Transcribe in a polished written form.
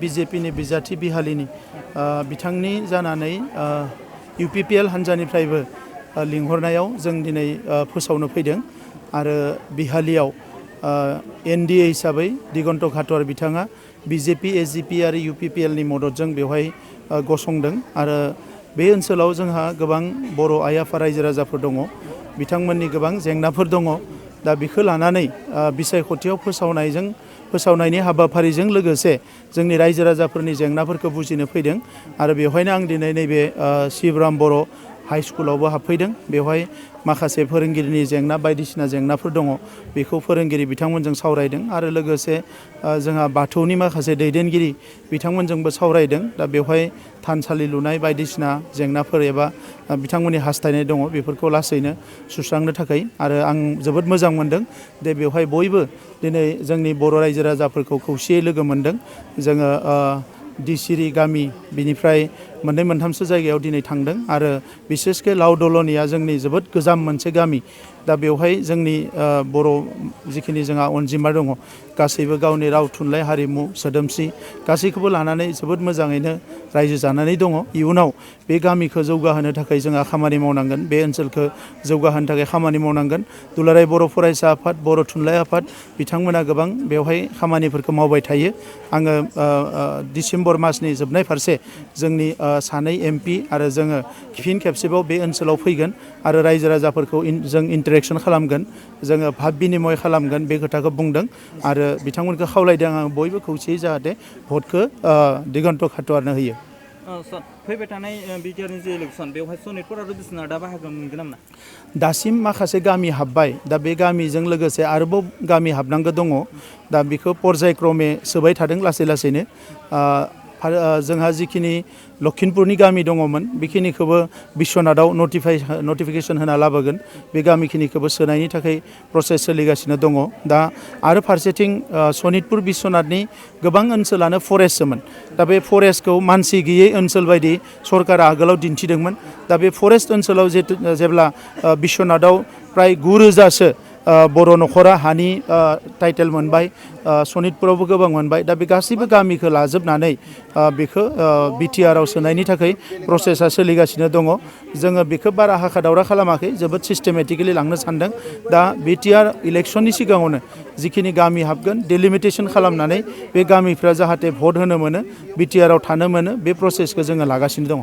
बिजेपिनि बिजाथि बिहालिनि बिथांनि जानानै UPPL हान्जानिफ्रायबो लिंहरनायाव जों दिनै फोसावनो फैदों आरो बिहालियाव NDA हिसाबै दिगन्त खाटवार बिथाङा BJP AGP आरो UPPL नि मददजों बेवहाय गसंदों आरो बे ओनसोलाव जोंहा गोबां बर' आइ आफा रायजो राजाफोर दङ बिथांमोननि गोबां जेंनाफोर दङ दा बेखौ लानानै बिसायख'थियाव फोसावनायनि हाबाफारिजों लोगोसे जोंनि रायजो राजाफोरनि जेंनाफोरखौ बुजिनो फैदों आरो बेवहायनो आं दिनै नैबे शिवराम बर' हाइ स्कुलावबो हाबफैदों बेवहाय माखासे फोरोंगिरिनि जेंना बायदिसिना जेंनाफोर दङ बेखौ फोरोंगिरि बिथांमोनजों सावरायदों आरो लोगोसे जोंहा बाथौनि माखासे दैदेनगिरि बिथांमोनजोंबो सावरायदों दा बेवहाय थानसालि लुनाय बायदिसिना जेंनाफोर एबा बिथांमोननि हास्थायनाय दङ बेफोरखौ लासैनो सुस्रांनो थाखाय आरो आं जोबोद मोजां मोनदों दे बेवहाय बयबो दिनै जोंनि बर' रायजो राजाफोरखौ खौसेयै लोगो मोनदों जोङो दिसिरि गामि बिनिफ्राय मोननै मोनथामसो जायगायाव दिनै थांदों आरो बिसेसके लावदलनिया जोंनि जोबोद गोजाम मोनसे गामि दा बेवहाय जोंनि बर' जिखिनि जोंहा अनजिमा दङ गासैबो गावनि राव थुनलाइ हारिमु सोदोमस्रि गासैखौबो लानानै जोबोद मोजाङैनो रायजो जानानै दङ इयुनाव बे गामिखौ जौगाहोनो थाखाय जोंहा खामानि मावनांगोन बे ओनसोलखौ जौगाहोनो थाखाय खामानि मावनांगोन दुलाराय बर' फरायसा आफाद बर' थुनलाइ आफाद बिथांमोना गोबां बेवहाय खामानिफोरखौ मावबाय थायो आङो डिसेम्बर मासनि जोबनाय फारसे जोंनि सानै MP आरो जोङो फिन खेबसेबाव बे ओनसोलाव फैगोन आरो रायजो राजाफोरखौ जों इन्टारेक्सन खालामगोन जोङो भाब बिनिमय खालामगोन बे खोथाखौ बुंदों आरो बिथांमोनखौ खावलायदों आं बयबो खौसेयै जाहाथे भटखौ दिगन्त खाटवारनो होयो फैबाय थानाय बिटिआरनि जे इलेक्सन बेवहाय सनितपुर आरो बिश्वनाथआ बाहागो मोनगोन नामा दासिम माखासे गामि हाबबाय दा बे गामिजों लोगोसे आरोबाव गामि हाबनांगौ दङ दा बेखौ पर्यायक्रमे सोबाय थादों लासै लासैनो जोंहा जिखिनि लखिमपुरनि गामि दङमोन बेखिनिखौबो बिश्वनाथआव नटिफिकेसन होना लाबोगोन बे गामिखिनिखौबो सोनायनि थाखाय प्रसेस सोलिगासिनो दङ दा आरो फारसेथिं सनितपुर बिश्वनाथनि गोबां ओनसोलानो फरेस्टसोमोन दा बे फरेस्टखौ मानसि गैयै ओनसोल बायदि सरकारा आगोलाव दिन्थिदोंमोन दा बे फरेस्ट ओनसोलाव जेब्ला बिश्वनाथआव प्राय 9,000सो बर' न'खरा हानि टाइटेल मोनबाय सनितपुरावबो गोबां मोनबाय दा बे गासैबो गामिखौ लाजोबनानै बेखौ बिटिआरआव सोनायनि थाखाय प्रसेसा सोलिगासिनो दङ जोङो बेखौ बारा हाखा दावरा खालामाखै जोबोद सिस्टेमेटिकेलि लांनो सानदों दा बिटिआर इलेक्सननि सिगाङावनो जिखिनि गामि हाबगोन डिलिमिटेसन खालामनानै बे गामिफ्रा जाहाथे भट होनो मोनो बिटिआरआव थानो मोनो बे प्रसेसखौ जोङो लागासिनो दङ